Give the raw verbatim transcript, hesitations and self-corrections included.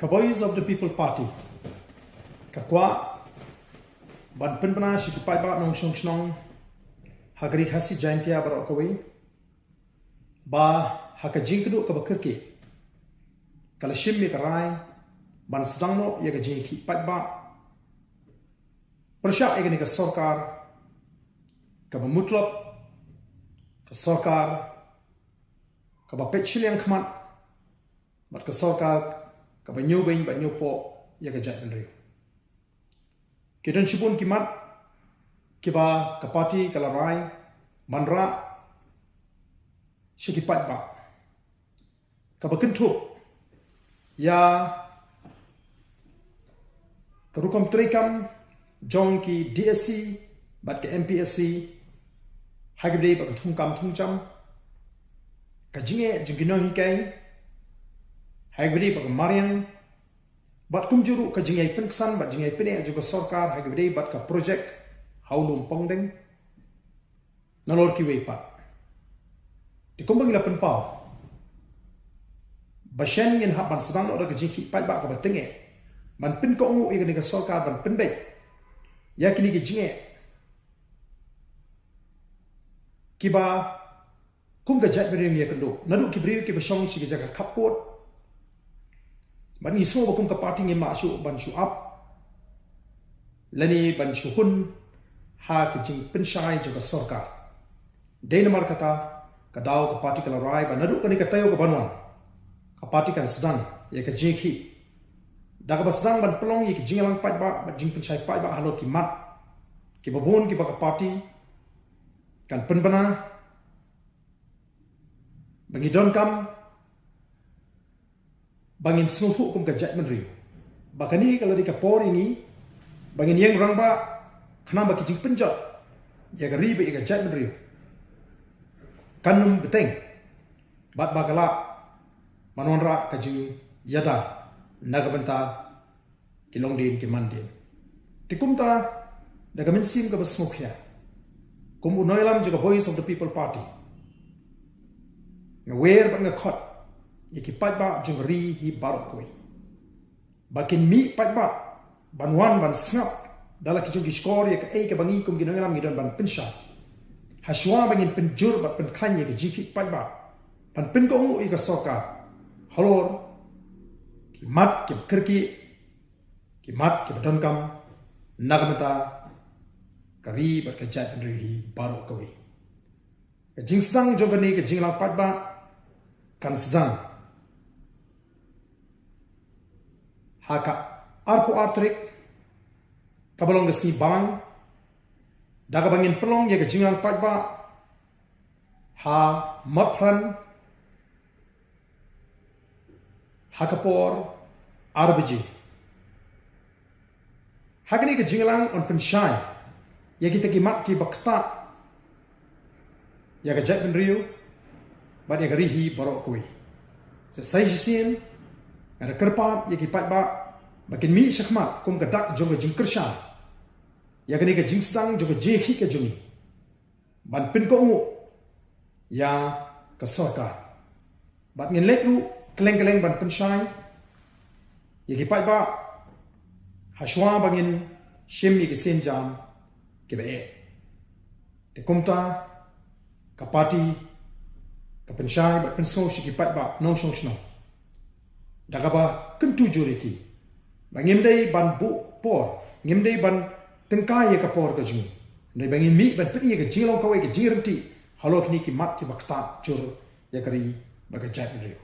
Ka Voice of the People Party ka kwah ban pynbna sha ki paidbah nongshong shnong ha ka ri Khasi Jaintia baroh kawei ba ha ka jingkynduh kaba kyrkieh ka la shim ïa ka rai ban sdang noh ïa ka jingïakhih paidbah pyrshah ïa kane ka sorkar kaba mutlop, ka sorkar kaba peit shiliang khmat, bad ka sorkar kaba ñiewbeiñ bad ñiewpoh ïa ka jaitbynriew. Ki don shibun ki mat kiba ka party ka la rai ban rah sha ki paidbah, kaba kynthup ïa ka rukom treikam jong ki DSC bad ka MPSC, ha kaba ïadei bad ka thungkam thungjam, ka jingeh jong ki nonghikai, ha kaba ïadei bad ka mariang, bad kumjuh ruh ka jingïai pynksan bad jingïai pyneh jong ka sorkar ha kaba ïadei bad ka projek ha u lum Pongdeng, nalor kiwei pat. Te kumba ngi la pynpaw ba shen ngin hap ban sdang noh da ka jingïakhih paidbah kaba tyngeh ban pynkohnguh ïa kane ka sorkar ban pynbeit ïa kine ki jingeh kiba kum ka jaitbynriew ngi ïakynduh, naduh ki briew kiba shong sha ki jaka khappud. Bad ngi sngew ba kum ka party ngim lah shuh ban shu ap lane ban shu hun ha ki jingpynshai jong ka sorkar. Dei namar kata ka daw ka party ka la rai ba naduh kane ka taïew kaban wan ka party kan sdang ïa ka jingïakhih da kaba sdang ban pynlong ïa ki jingïalang paidbah bad jingpynshai paidbah halor ki mat kiba bun kiba ka party kan pynbna ba ngi donkam ba ngin sngewthuh kum ka jaitbynriew ba kane ka la dei ka por ïa ngi ba ngin ïeng rangbah, khnang ba ki jingpynjot ïa ka ri bad ïa ka jaitbynriew kan ym bteng bad ba ka lah ban wanrah ka jingïada na ka bynta ki longdien ki mandien. Te kumta, da ka mynsiem kaba sngewkhia, kum u nongïalam jong ka Voice of the People Party, nga wer bad nga khot ïa ki paidbah jong ka ri hi baroh kawei ba kin mih paidbah ban wan ban sngap da la ki jong ki shkor ïa kaei kaba ngi kum ki nongïalam ngi don ban pynshai, ha shuwa ba ngin pynjur bad pynkhlaiñ ïa ka jingïakhih paidbah ban pynkohnguh ïa ka sorkar halor ki mat kiba kyrkieh, ki mat kiba donkam na ka bynta ka ri bad ka jaitbynriew hi baroh kawei. Ka jingsdang jong kane ka jingïalang paidbah kan sdang ha ka arphew ar tarik kaba long ka Sngi Balang, da kaba ngin pynlong ïa ka jingïalang paidbah ha Mawphran ha ka por ar baje. Ha kane ka jingïalang yn pynshai ïa kita ki mat kiba ktah ïa ka jaitbynriew bad ïa ka ri hi baroh kawei. Sa sa shisien nga da kyrpad ïa ki paidbah ba kin mih shakhmat kum ka dak jong ka jingkyrshan ïa kane ka jingsdang jong ka jingïakhih ka jong ngi ban pynkohnguh ïa ka sorkar. Bad ngin leit ruh kylleng kylleng ban pynshai ïa ki paidbah ha shuwa ba ngin shim ïa ki sienjam kiba eh. Te kumta ka party ka pynshai bad pynsngew sha ki paidbah nongshong shnong da kaba kyntu jur ïa ki ba ngim dei ban buh por, ngim dei ban tyngkai ïa ka por ka jong ngi. Ngim dei ba ngin mih ban pyni ïa ka jinglong kawei ka jingryntih halor kine ki mat kiba ktah jur ïa ka ri bad ka jaitbynriew.